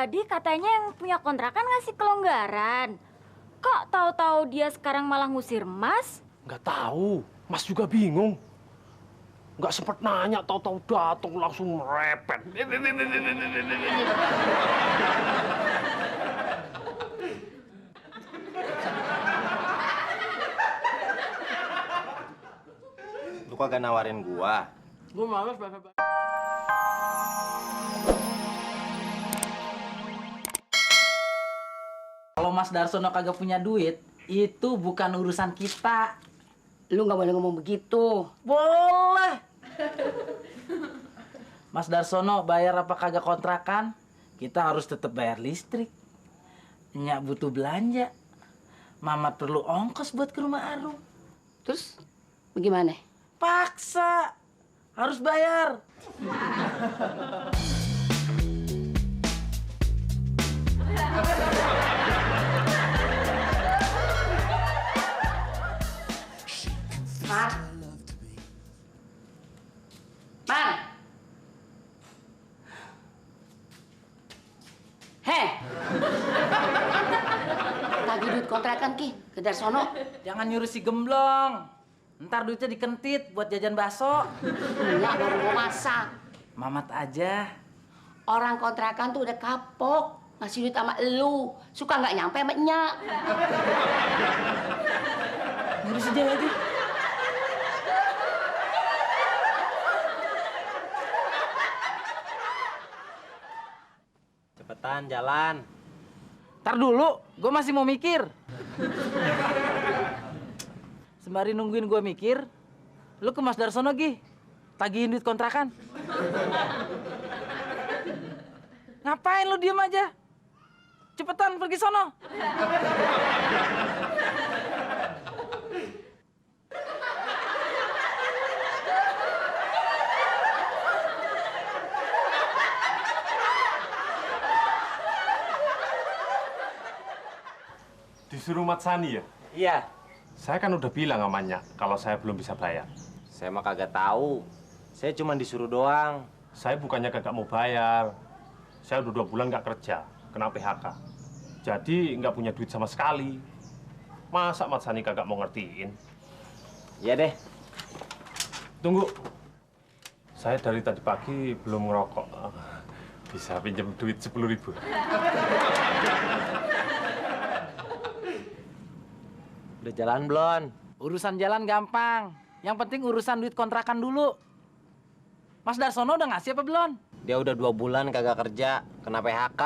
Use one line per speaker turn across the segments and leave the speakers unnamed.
tadi katanya yang punya kontrakan ngasih kelonggaran. Kok tahu-tahu dia sekarang malah ngusir Mas?
Nggak tahu, Mas juga bingung. Nggak sempet nanya, tahu-tahu datang langsung merepet.
Lu kagak nawarin gua.
Gue males bahasa.
Kalau Mas Darsono kagak punya duit, itu bukan urusan kita.
Lu nggak boleh ngomong begitu.
Boleh. Mas Darsono bayar apa kagak kontrakan, kita harus tetap bayar listrik. Nyak butuh belanja. Mamat perlu ongkos buat ke rumah Arum.
Terus bagaimana?
Paksa. Harus bayar.
Man. Man. Heh. Tagih duit kontrakan Ki ke Darsono.
Jangan nyuruh si gemblong. Ntar duitnya dikentit buat jajan bakso.
Nyak baru mau masak.
Mamat aja.
Orang kontrakan tuh udah kapok. Ngasih duit sama elu. Suka nggak nyampe sama nyak.
Ngurus aja lagi.
Cepetan jalan.
Ntar dulu, gue masih mau mikir. Sembari nungguin gue mikir, lu ke Mas Darsono, Gi. Tagihin duit kontrakan. Ngapain lu diem aja? Cepetan pergi sono.
Disuruh Mat Sani ya?
Iya.
Saya kan udah bilang sama Nyak kalau saya belum bisa bayar.
Saya mah kagak tahu. Saya cuma disuruh doang.
Saya bukannya kagak mau bayar. Saya udah 2 bulan nggak kerja, kena PHK. Jadi nggak punya duit sama sekali. Masa Mat Sani kagak mau ngertiin?
Iya deh.
Tunggu. Saya dari tadi pagi belum ngerokok. Bisa pinjam duit 10.000.
Udah jalan belum?
Urusan jalan gampang. Yang penting urusan duit kontrakan dulu. Mas Darsono udah ngasih apa belum?
Dia udah 2 bulan kagak kerja, kena PHK.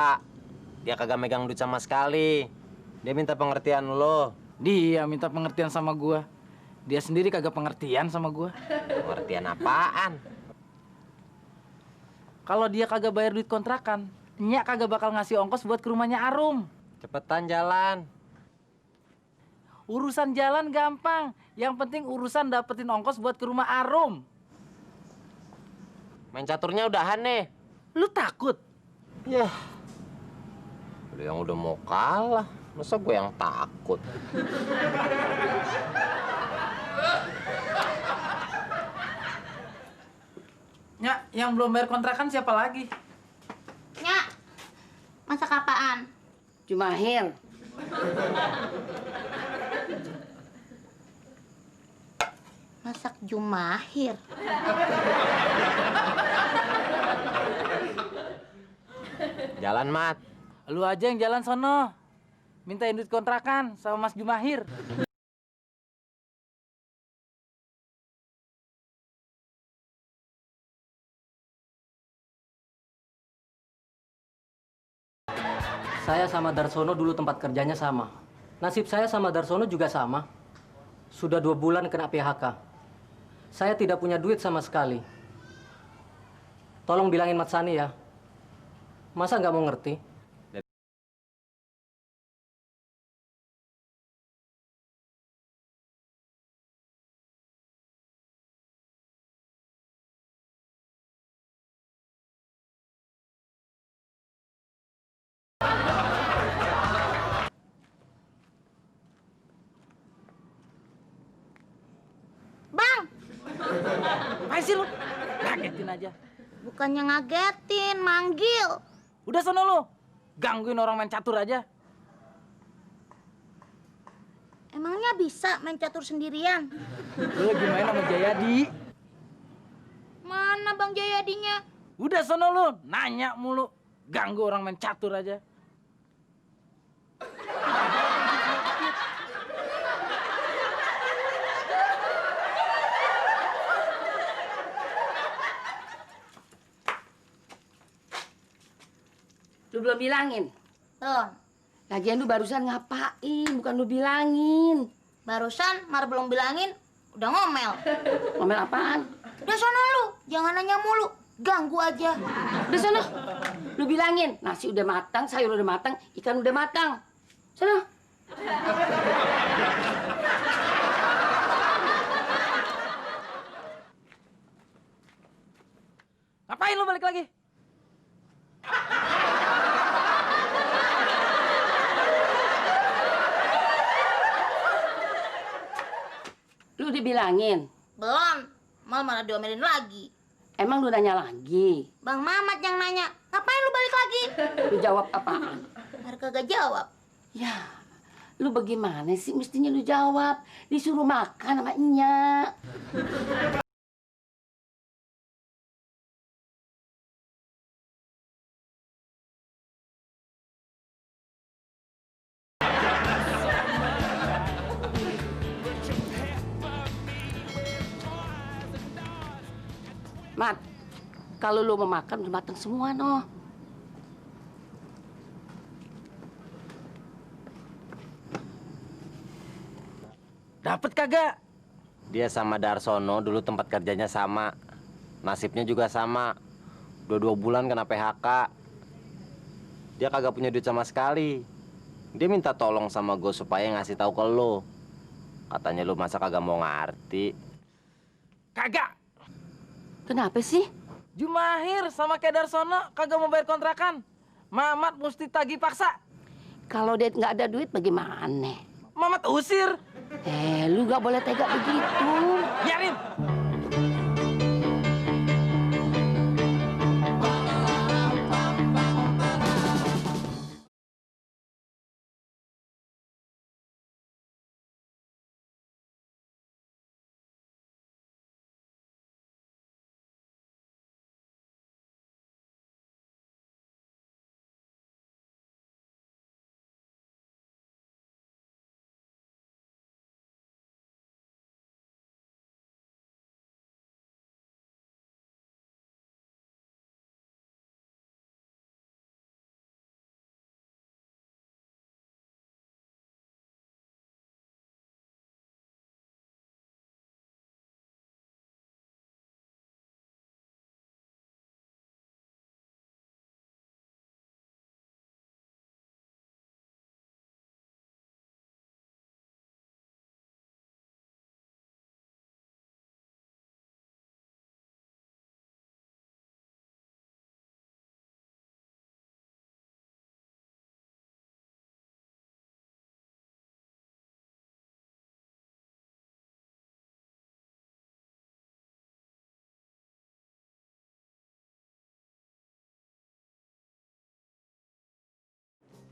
Dia kagak megang duit sama sekali. Dia minta pengertian lo.
Dia minta pengertian sama gua. Dia sendiri kagak pengertian sama gua.
Pengertian apaan?
Kalau dia kagak bayar duit kontrakan, Nyak kagak bakal ngasih ongkos buat ke rumahnya Arum.
Cepetan jalan.
Urusan jalan gampang. Yang penting urusan dapetin ongkos buat ke rumah Arum.
Main caturnya udahan nih.
Lu takut?
Yah. Lu yang udah mau kalah. Masa gue yang takut?
Nyak, yang belum bayar kontrakan siapa lagi?
Nyak, masak apaan?
Jumahir.
Masak Jumahir.
Jalan, Mat.
Lu aja yang jalan sono. Mintain duit kontrakan sama Mas Jumahir.
Saya sama Darsono dulu tempat kerjanya sama. Nasib saya sama Darsono juga sama. Sudah 2 bulan kena PHK. Saya tidak punya duit sama sekali. Tolong bilangin Mat Sani ya. Masa nggak mau ngerti?
Bang,
Ngapain sih lu? Ngagetin aja.
bukannya ngagetin, manggil.
Udah sono lu. Gangguin orang main catur aja.
Emangnya bisa main catur sendirian?
Lu lagi main sama Jayadi.
Mana Bang Jayadinya?
Udah sono lu, nanya mulu. Ganggu orang main catur aja.
Lu belum bilangin.
Belum.
Lagian lu barusan ngapain, bukan lu bilangin.
Barusan Mar belum bilangin, udah ngomel.
Ngomel apaan?
Udah sono lu, jangan nanya mulu. Ganggu aja.
Udah sana. Lu bilangin, nasi udah matang, sayur udah matang, ikan udah matang. Sana.
Ngapain lu balik lagi?
Lu dibilangin.
Belum. Mal malah diomelin lagi.
Emang lu nanya lagi?
Bang Mamat yang nanya, ngapain lu balik lagi?
Lu jawab apaan?
Mar kagak jawab.
Ya, lu bagaimana sih mestinya lu jawab? Disuruh makan sama Nya. Mat, kalau lu mau makan udah matang semua noh.
Dapet kagak?
Dia sama Darsono dulu tempat kerjanya sama. Nasibnya juga sama. Udah 2 bulan kena PHK. Dia kagak punya duit sama sekali. Dia minta tolong sama gue supaya ngasih tahu ke lo. Katanya lu masa kagak mau ngerti.
Kagak.
Kenapa sih?
Jumahir sama kayak Darsono kagak mau bayar kontrakan. Mamat mesti tagih paksa.
Kalau dia nggak ada duit bagaimana?
Mamat usir.
Lu nggak boleh tega begitu.
Biarin.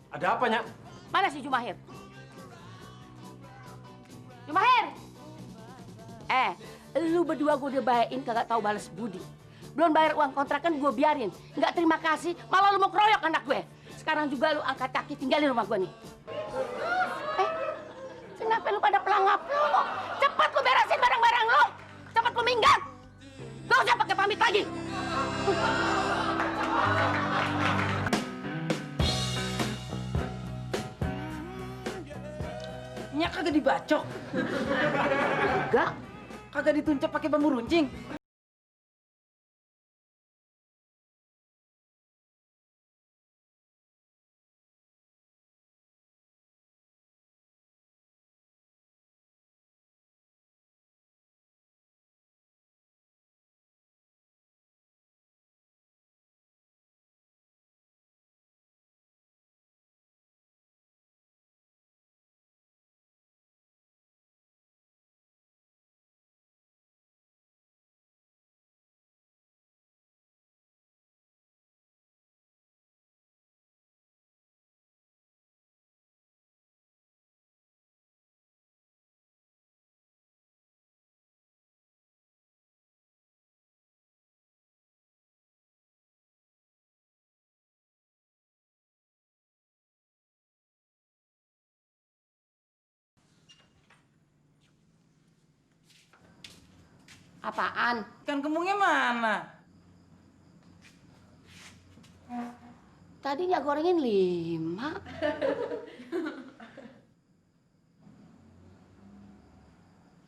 Ada apa, Nyak?
Mana si Jumahir? Jumahir! Lu berdua gue udah bayain kagak tahu balas budi. Belum bayar uang kontrakan gue biarin. Nggak terima kasih, malah lu mau keroyok anak gue. Sekarang juga lu angkat kaki tinggalin rumah gue nih. Kenapa lu pada pelangap lu? Cepat lu beresin barang-barang lu. Cepat lu minggat. Gak usah pakai pamit lagi.
Nyak kagak dibacok.
Enggak.
Kagak dituncap pakai bambu runcing.
Apaan?
Ikan kembungnya mana?
Tadinya gorengin 5.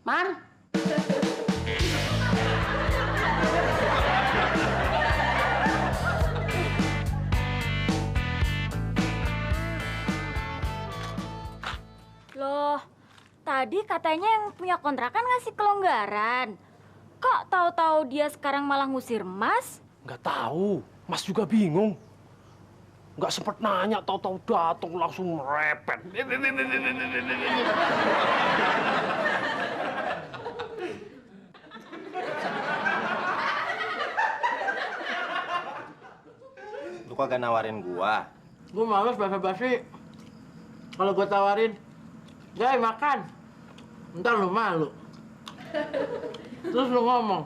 Mar?
Loh, tadi katanya yang punya kontrakan ngasih kelonggaran. Kok tahu-tahu dia sekarang malah ngusir Mas?
Nggak tahu, Mas juga bingung. Nggak sempet nanya, tahu-tahu datang langsung merepet.
Lu kagak nawarin gua.
Gue males basa-basi. Kalau gue tawarin, Jai makan. Ntar lu malu. Terus lu ngomong,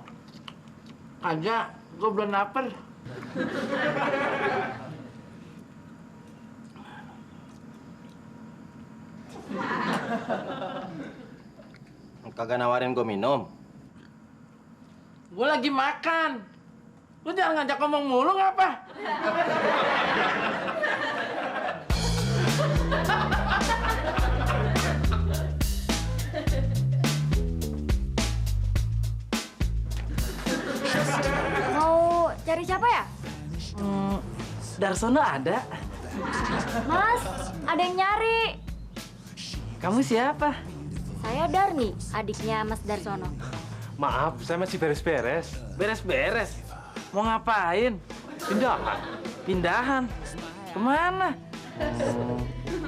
aja gue belum lapar.
Kagak nawarin gua minum.
Gue lagi makan. Lu jangan ngajak ngomong mulu ngapa?
Mau cari siapa ya?
Darsono ada.
Mas, ada yang nyari.
Kamu siapa?
Saya Darni, adiknya Mas Darsono.
Maaf, saya masih beres-beres.
Beres-beres. Mau ngapain?
Pindahan.
Pindahan. Kemana?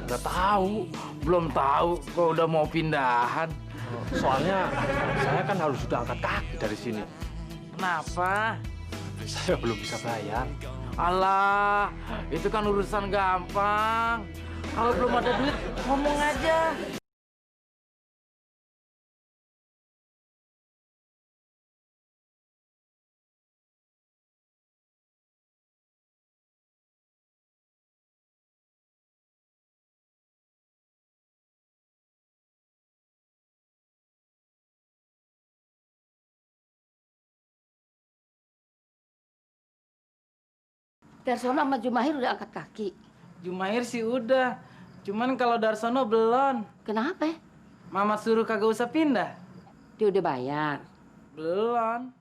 Nggak tahu.
Belum tahu kok udah mau pindahan.
Soalnya saya kan harus sudah angkat kaki dari sini.
Kenapa?
Saya belum bisa bayar.
Alah, itu kan urusan gampang. Kalau belum ada duit, ngomong aja.
Darsono sama Jumahir udah angkat kaki.
Jumair sih udah. Cuman kalau Darsono belum.
Kenapa?
Mama suruh kagak usah pindah.
Dia udah bayar.
Belum.